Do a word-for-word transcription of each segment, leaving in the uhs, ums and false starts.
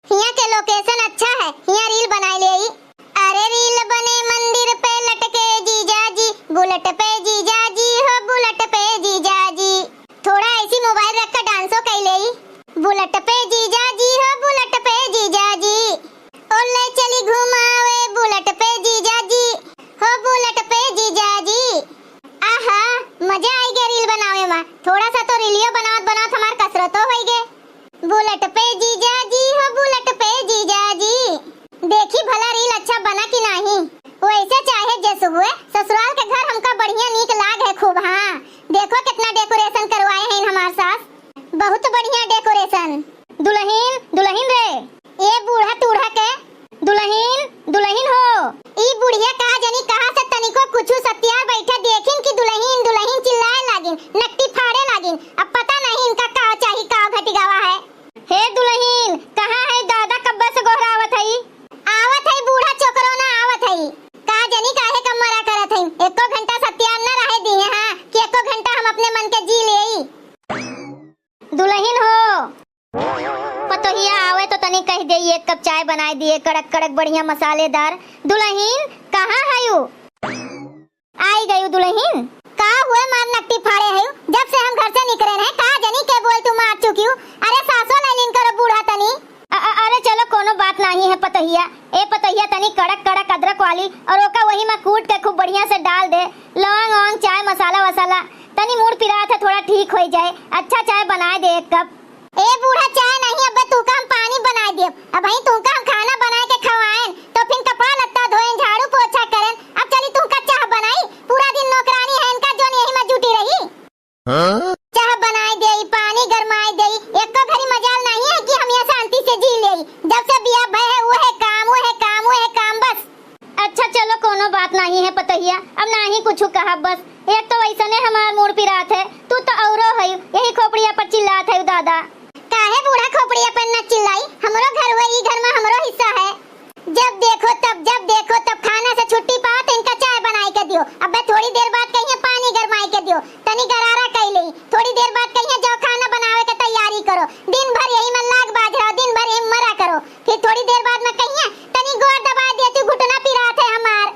हियाँ के location अच्छा है, हियाँ reel बनाई लेई। अरे reel बने मंदिर पे लटके जीजा जी, bullet पे जीजा जी हो, bullet पे जीजा जी। थोड़ा ऐसी mobile रख के dance ओ कई लेई। Bullet पे जीजा जी हो, bullet पे जीजा जी। ओ ले चली घुमावे bullet पे जीजा जी हो, bullet पे जीजा जी। आहा, मजा आई गया reel बनावे मा। थोड़ा सा तो रीलियो बनावत बनावत हमार कसरतो होई गे। Bullet पे जीजा जी हो, bullet पे जीजा जी। देखी भला reel अच्छा बना कि नाही। वैसे चाहे जस हुए, ससुराल के घर हमका बढ़िया नीक लाग है खूब। हाँ, देखो कितना decoration करवाए हैं हमार सास, बहुत बढ़िया decoration। दुलहिन, दुलहिन रे। ए बूढ़ा टूढ़ा के। दुलहिन, दुलहिन हो। ई बुढ़िया का जनी कहाँ से तनिको कुछु सत्यार बैठे देखिन कि दुलहिन, दुलहिन चिल्लाए लागिन, नकटी फाड़े लागिन। अब पता नहीं इनका का चाही, का घटि गवा है। हे दुलहिन, कहाँ है दादा, कब्बे से गोहरावत हई? आवत हई बूढ़ा चोकरोना, आवत हई। का जनी काहे का मरा करत हई? एको घंटा सत्यार न रहे दिहे हाँ कि एको घंटा हम अपने मन के जी लेई। दुलहिन हो, पतोहिया आवे तो तनी कहि देई, एक कप चाय बनाए दिए, कड़क कड़क बढ़िया मसालेदार। दुलहिन, कहाँ हयू? आई गयू दुलहिन। का हुए मार नकटी फाड़े हयू? जब से हम घर से निकरे रहे, का जनी के बोल तू मार चुकियू? अरे सासो ले लिन करो बूढ़ा तनी। अ-, अ-, अरे चलो, कोनो बात नाही है पतोहिया। ए पतोहिया, तनी कड़क कड़क अदरक वाली और ओका वही में कूट के खूब बढ़िया से डाल दे। लौंग औंग, चाय मसाला वसाला। तनी मूड़ पिरात है, थोड़ा ठीक होई जाए। अच्छा चाय बनाए दे एक कप। ए बूढ़ा, चाय नहीं, अबे तूका हम पानी बनाए देब। अबहीं तूका हम खाना बनाए के खवाएन, तो फिर कपड़ा लत्ता धोएन, झाड़ू पोछा करेन। अब चली तूका चाह बनाई, पूरा दिन नौकरानी है इनका, जोन यही में जुटी रही। हाँ? चाह बनाए देई, पानी गरमाए देई, एको घड़ी मजाल नहीं है कि हम यहाँ शांति से जी लेई। जब से बियाह भय है, वो है काम, वो है काम, वो है काम, बस। अच्छा चलो, कोनो बात नाही है पतोहिया, अब नाही कुछु कहब, बस एक तो वैसने हमार मूड़ पिरात है, तू तो औरो है, यही खोपड़िया पर चिल्लात है दादा। काहे बूढ़ा खोपड़िया पर न चिल्लाई, हमरो घर हुए, ई घर में हमरो हिस्सा है। जब देखो तब, जब देखो तब खाना से छुट्टी पाओ तो इनका चाय बनाए के दियो। अबे थोड़ी देर बाद कहिए पानी गरमाए के दियो, तनी गरारा कई लेई। थोड़ी देर बाद कहिए जाओ खाना बनावे के तैयारी करो। दिन भर यही में लाग बाज रहो, दिन भर यही में मरा करो। फिर थोड़ी देर बाद में कहिए तनी गोड़ दबा दे, तू घुटना पिरात है हमार।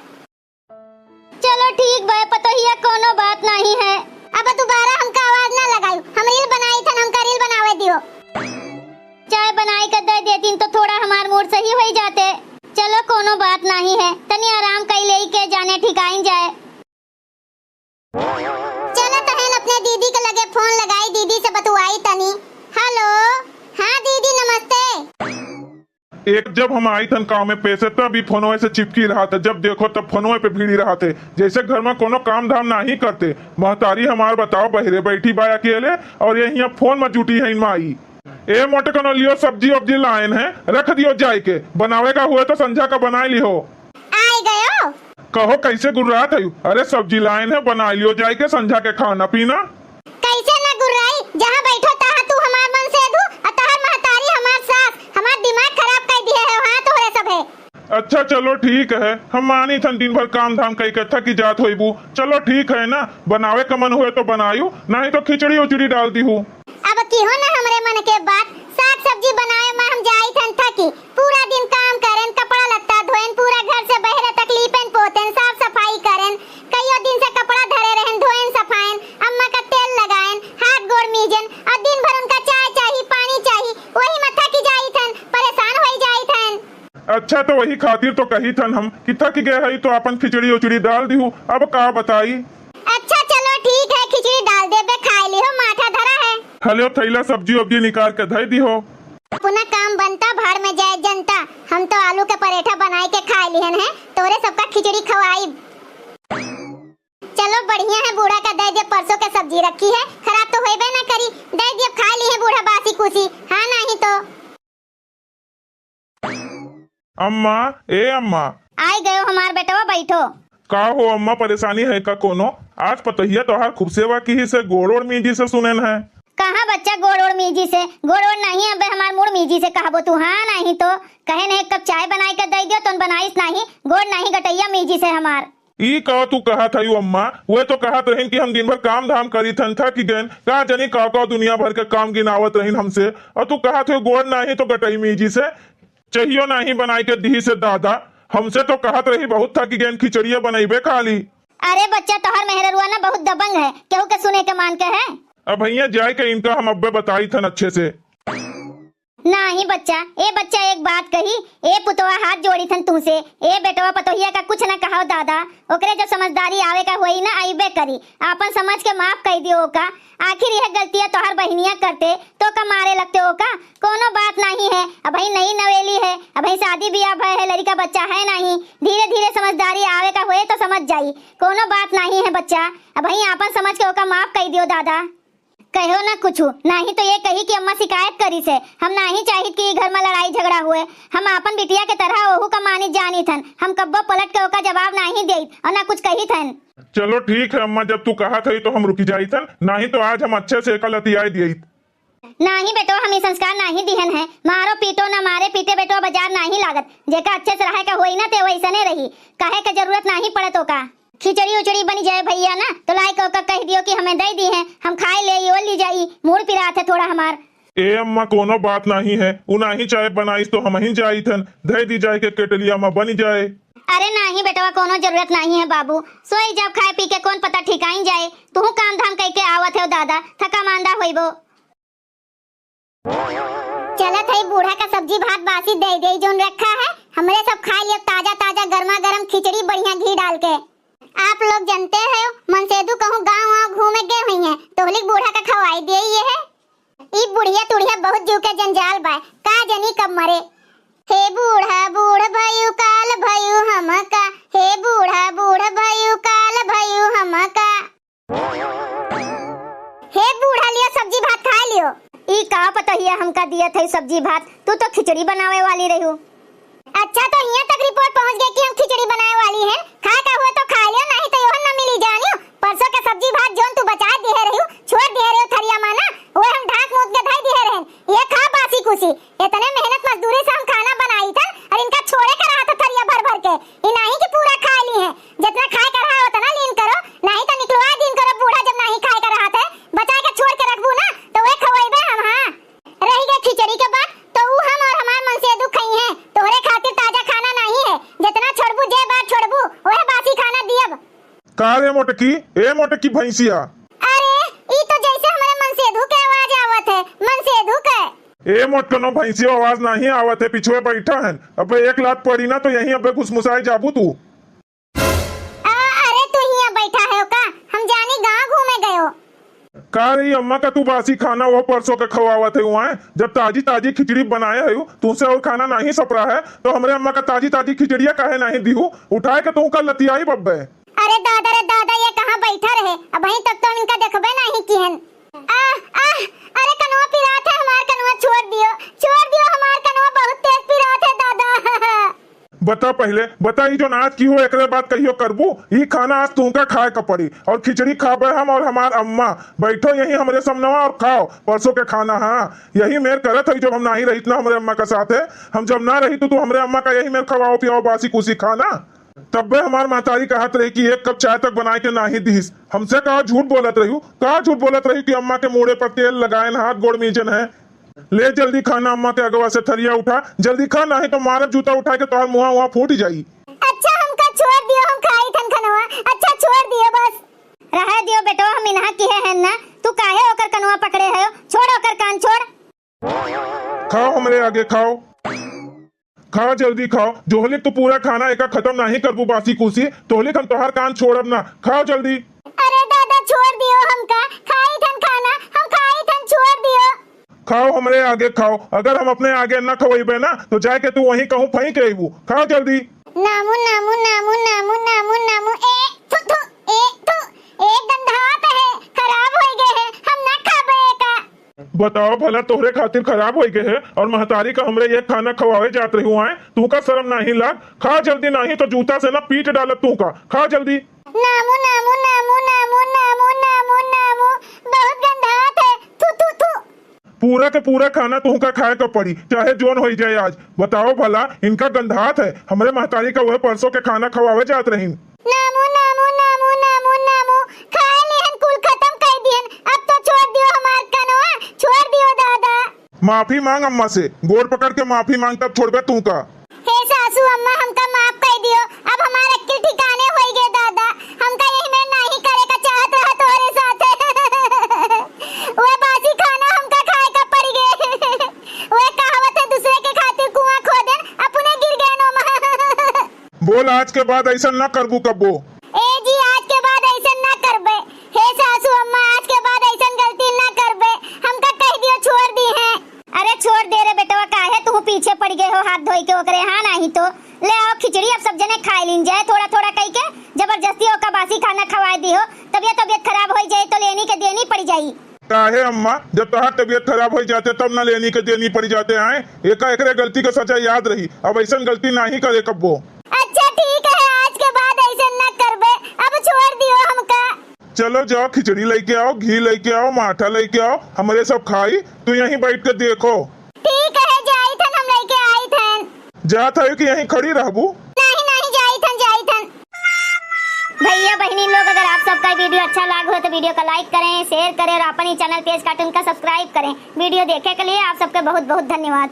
चलो ठीक बा पतोहिया, कोनो बात नाही है। अब दोबारा हमका आवाज ना लगायू, हम reel बनाई थन, हमका reel बनावे दियो। चाय बनाई के दे देतीन तो थोड़ा हमार मूड़ सही होई जाते। चलो कोनो बात नाही है, तनी आराम कई लेई के जाने ठिकाइन जाए। चलो तहन अपने दीदी के लगे फोन लगाई, दीदी से बतुआई तनी। हेलो, हाँ दीदी नमस्ते। एक जब हम आई थन काम में पैसे, तब ई फोनवे से चिपकी रहत है, जब देखो तब फोनवे पे भिड़ी रहत है, जैसे घर में कोनो काम धाम नाही करते। महतारी हमार बताओ, बहरे बैठी बा अकेले और ये हियाँ फोन में जुटी है माई। ए मोटकनो, लियो सब्जी वब्जी लायन है, रख दियो जाए के, बनावे का हुए तो संझा का बनाए लिहो। आई गयो। कहो कैसे गुर्रात है? अरे सब्जी लायन है, बनाए लियो जाए के संझा के खाना पीना। कैसे न गुर्राई, जहाँ बैठो तहाँ तू हमार मन से दू, और तहर महतारी हमार सास, हमार दिमाग खराब कर दिए है, हाँ तोहरे सब है। अच्छा चलो ठीक है, हम मानी थन दिन भर काम धाम कई के थकी जात होइबू। चलो ठीक है ना, बनावे का मन हुए तो बनायू, नाही तो खिचड़ी उचड़ी डाल दीहू। अब किहो ना हमरे मन के बात, साग सब्जी बनावे में हम जाई थन थकी, पूरा दिन काम करेन, कपड़ा लत्ता धोएन, पूरा घर से बहरे तक लीपेन पोतेन, साफ सफाई करेन, कईयो दिन से कपड़ा धरे रहेन, धोएन सफाएन, अम्मा का तेल लगाएन, हाथ गोड़ मीजेन, और दिन भर उनका चाय चाही, पानी चाही, वही में थकी जाई थन, परेशान होई जाई थन। अच्छा, तो वही खातिर तो कही थन हम कि थक गए हई तो अपन खिचड़ी उचड़ी डाल दिहू। अब का बताई? अच्छा, चलो ठीक है, खिचड़ी डाल देबे, खाए लिहो, माठा धरा है। हलो, थैला सब्जी उब्जी निकाल के धई दिहो। अपना काम बनता, भाड़ में जाए जनता। हम तो आलू के परेठा बनाए के खाए लिहन है, तोरे सबका खिचड़ी खवाई। चलो बढ़िया है, बूढ़ा का दे दे, परसों के सब्जी रखी है, खराब तो होइबे ना करी, दे दे, खाए लिहे बूढ़ा बासी कुसी, हाँ नहीं तो। अम्मा, ए अम्मा। आइ गयो हमार बेटवा, बैठो। का हो अम्मा, परेशानी है का कोनो? आज पतोहिया तोहार खूब सेवा किहिस है, गोड़ ओड़ मीजिस है सुनेन है। कहाँ बच्चा गोड़ ओड़ मीजिस है? गोड़ ओड़ नाहीं, अबे हमार मूड़ मीजिस है कहबो तू, हाँ नाहीं तो। कहेन है एक कप चाय बनाइ के दइ दियो, तोन बनाइस नाहीं, गोड़ नाहीं गटइया मीजिस है हमार। ई का तू कहत हयू अम्मा? उहे तो कहत रहिन कि हम दिन भर काम धाम करित हन, थकि गएन। का जनी का का दुनिया भर के काम गिनावत रहिन हमसे, अउर तू कहत हयू गोड़ नाहीं तो गटई मीजिस है। चाहियो नाही बनाई के दिहिस हे दादा। हमसे तो कहत रही, बहुत थक गएन, खिचड़िया बनइबे खाली। अरे बच्चा, तोहर मेहररुआ ना बहुत दबंग है, केहू के सुने के मान के है। अब भैया जाए के इनका हम अब्बे बताई थन अच्छे से। नाही बच्चा, ए बच्चा एक बात कही, ए पुतवा हाथ जोड़ी थन तुमसे, ए बेटवा पतोहिया का कुछ ना कहाओ दादा, ओकरे जब समझदारी आवे का होई ना अइबे करी, आपन समझ के माफ कइ दियो ओका। आखिर यह गलतिया तोहार बहिनिया करते तो का मारे लगते ओका? कोनो बात नाही है, अबहीं नई नवेली है, अबहीं शादी बियाह भय है, लड़िका बच्चा है नाही, धीरे धीरे समझदारी आवे का होए तो समझ जाई, कोनो बात नाही है बच्चा, अबहीं आपन समझ के ओका माफ कइ दियो दादा। कहो ना कुछु, नाही तो ये कही कि अम्मा शिकायत करिस है। हम नाही चाहित कि ई घर में लड़ाई झगड़ा होए। हम आपन बिटिया के तरह ओहू का मानित जानित हन। हम कब्बो पलट के ओका जवाब नाही देइत और ना कुछ कहित हन। चलो ठीक है अम्मा, जब तू कहत हई तो हम रुकि जाइत हन, नाही तो आज हम अच्छे से एका लतियाए दियइत। नाही बेटो, हम ई संस्कार नाही दिहन है। मारो पीटो ना, मारे पीटे बेटो बाजार नाही लागत। जेका अच्छे से रहे के होई ना ते वैसने रही, कहे के जरूरत नाही पड़त ओका। खिचड़ी उचड़ी बनी जाए भैया ना, तो लाइके ओका कहि दियो कि हमें दइ दिहे, हम खाइ लेई, ओली जाई, मूड़ पिरात है थोड़ा हमार। ए अम्मा, कोनो बात नाही है, उ नाही चाहे बनाइस तो हमहिन जाइत हन, धइ दी जाए के केटलिया में बनी जाए। अरे नाही बेटवा, कोनो जरूरत नाही है बाबू, सोई जाब खाए पी के, कौन पता ठिकाइन जाए, तुहू काम धाम कइके आवत हो दादा, थका मांदा होइबो। चलत हई बूढ़ा का सब्जी भात बासी दइ देई जौन रखा है, हमरे सब खाइ लियो ताजा ताजा गरमा गरम खिचड़ी बढ़िया घी डाल के। आप लोग जनते हो मनसेधू कहूँ गाँव वाँव घूमे गए होइहैं, तोहलिक बूढ़ा का खवाई देई ये है। ई बुढ़िया तुढ़िया बहुत जीव के जंजाल बा, का जनी कब मरे। हे बूढ़ा बूढ़ भयू काल भयू हमका, हे बूढ़ा बूढ़ भयू काल भयू हमका। हे बूढ़ा, लियो सब्जी भात खाइ लियो। ई का पतोहिया हमका दियत है सब्जी भात, तू तो खिचड़ी बनावे वाली रह्यू। अच्छा, तो हियाँ तक रिपोर्ट पहुँच गए कि हम खिचड़ी बनावे वाली हैं। खाए का हुए तो खाइ लियो, नाही तो योहन न मिली जानियो। परसों के सब्जी भात जौन तू बचाए दिहे रह्यू, छोड़ दिहे रह्यू थरिया मा ना, वह हम ढाक मूत के धइ दिहे रहेन। ये खा बासी कुसी, इतने मेहनत मजदूरी से हम खाना बनाई थन और इनका छोड़े के रहा था थरिया भर भर के। ई नाही कि पूरा खाइ ली हैं, जितना खाए के रहा उतना लीन करो, नाही तो निकलवा दीन करो बूढ़ा, जब नाही खाए के रहा थे, बचा के छोड़ के रखबू ना तो वह खवइबे हम। हाँ, रहि गए खिचड़ी के बात, तो ऊ हम और हमार मनसेधू खइहैं। तोहरे खातिर ताजा खाना नाही है, जितना छोड़बू, जे बार छोड़बू, वह बासी खाना दियब। का रे मोटकी, ए मोटकी भैंसिया। अरे, ई तो जैसे हमरे मनसेधू के आवाज आवत है, मनसेधू के। ए मोटकनो भैंसियो, आवाज नाही आवत है, पिछुए बैठा है। अबे एक लात पड़ी ना तो यहीं अबे घुसमुसाए जाबू तू। आ, अरे तू हियाँ बैठा है का? हम जानी गाँव घूमे गयो। का रे अम्मा का तू बासी खाना वो परसों के खवावत है हुआ है? जब ताजी ताजी खिचड़ी बनाए है तुमसे और खाना नाही सपरा है तो हमरे अम्मा का ताजी ताजी खिचड़िया काहे नाही दिहू? उठाए के तू का लतियाई बब्बे। अरे दादा रे दादा, ये कहाँ बैठा रहे? अबहीं तक तो इनका देखबे नाही किहन। आह, आह, अरे कनवा पिरात है हमार, कनवा छोड़ दियो, छोड़ दियो, हमार कनवा बहुत तेज पिरात है दादा। बता पहिले, बता, ई जौन आज किहो, एकरे बाद कहियो करबू? ई खाना आज तुमका खाए का पड़ी। और खिचड़ी खाबे हम और हमार अम्मा। बैठो यहीं हमरे समनवा और खाओ परसों के खाना। हाँ, यही मेर करत हई, जब हम नाही रहित ना हमरे अम्मा का साथे। हम जब ना रही तो तू हमरे अम्मा का यही मेर खवाओ पियाओ बासी कुसी खाना। तब्बे हमार महतारी कहत रही कि एक कप चाय तक बनाए के नाही दिहिस। हमसे का झूठ बोलत रही, का झूठ बोलत रही कि अम्मा के मूड़े पर तेल लगाएन, हाथ गोड़ मीजन है। ले जल्दी खाना, अम्मा के अगवा से थरिया उठा, जल्दी खा, नाही तो मारब जूता उठा के तोहार मुँहा उहा फूट जाई। अच्छा, हमका छोड़ दियो, हम खाई थन खनवा। अच्छा, छोड़ दियो बस। रहे दियो बेटो, हम इन्हा किहे हैं ना, तू काहे ओकर कनवा पकड़े है? छोड़ ओकर कान, छोड़। खाओ हमरे आगे, खाओ। खाओ, जल्दी खाओ। जोहलिक तू पूरा खाना एका खत्म नाही करबू बासी कुसी, तोहलिक हम तोहार कान छोड़ब ना। खाओ जल्दी। अरे दादा, छोड़ दियो हमका, खाई थन खाना, हम खाई थन, छोड़ दियो। खाओ हमरे आगे खाओ, अगर हम अपने आगे ना खवइबे ना तो जाए के तू वहीं कहूँ फेंक अइबू। खाओ जल्दी। नामू, नामू, नामू, नामू, नामू, नामू, ए, थू, थू, ए, थू, ए, गंधात है, खराब होइ गए है, हम ना खाबे एका। बताओ भला, तोहरे खातिर खराब होइ गए है और महतारी का हमरे ये खाना खवावे जात रही हुआ है, तू का शर्म नाही लाग? खा जल्दी, नाही तो जूता से ना पीट डालब तू का। खा जल्दी। नामू, नामू, नामू, नामू, नामू, नामू, नामू, बहुत गंधात है। थू, थू, थू। पूरा के पूरा खाना तुहका खाए का पड़ी, चाहे जोन होई जाए आज। बताओ भला, इनका गंधात है। हमरे महतारी का वह परसों के खाना खवावे जात रहीन। नामू, नामू, नामू, नामू, नामू, खाए लिहन, कुल खत्म कर दिहन। अब तो छोड़ दियो हमार कनवा, छोड़ दियो दादा। माफी मांग अम्मा से, गोड़ पकड़ के माफी मांग, तब छोड़बे तू का। हे सासू अम्मा, हमका माफ कर दियो, अब हमार अक्किल ठिकाने होई गे दादा, हमका यही में नाही करे का चाहत रहा तोहरे साथे। वह बासी खाना हमका खाए का पड़ गे। वह कहावत है, दूसरे के खातिर कुआं खोदेन, अपने गिर गए नोमा। बोल, आज के बाद ऐसन ना करबू कब्बो। ए जी, आज के बाद ऐसन ना करबे। हे सासू अम्मा, आज के बाद ऐसन गलती ना करबे। हमका कह दियो, छोड़ दी है। अरे छोड़ दे रे बेटवा, काहे तू पीछे पड़ गए हो हाथ धोई के ओकरे? हाँ, नाही तो ले आओ खिचड़ी, अब सब जने खाए लीन जाए थोड़ा थोड़ा कई के। जबरदस्ती ओका बासी खाना खवाए दी हो, तबियत तबियत खराब होई जाए तो लेनी के देनी पड़ जाई। काहे अम्मा, जब तहार तबियत खराब होई जाते तब न लेनी के देनी पड़ जाते हैं। एका एकरे गलती के सजा याद रही, अब ऐसन गलती नाही करे कब्बो। अच्छा ठीक है, आज के बाद ऐसन न करबे, अब छोड़ दियो हमका। चलो जाओ, खिचड़ी लेके आओ, घी लेके आओ, माठा लेके आओ, हमरे सब खाई, तू यहीं बैठ के देखो। ठीक है, जाई थन, हम लेके आई थन। जात है कि यहीं खड़ी रहबू? नाही, नाही, जाई थन, जाई थन। भैया बहिनी लोग, अगर आप सबका video अच्छा लाग हो तो video का like करें, share करें और अपन ही channel तेज cartoon का subscribe करें। Video देखे के लिए आप सबके बहुत बहुत धन्यवाद।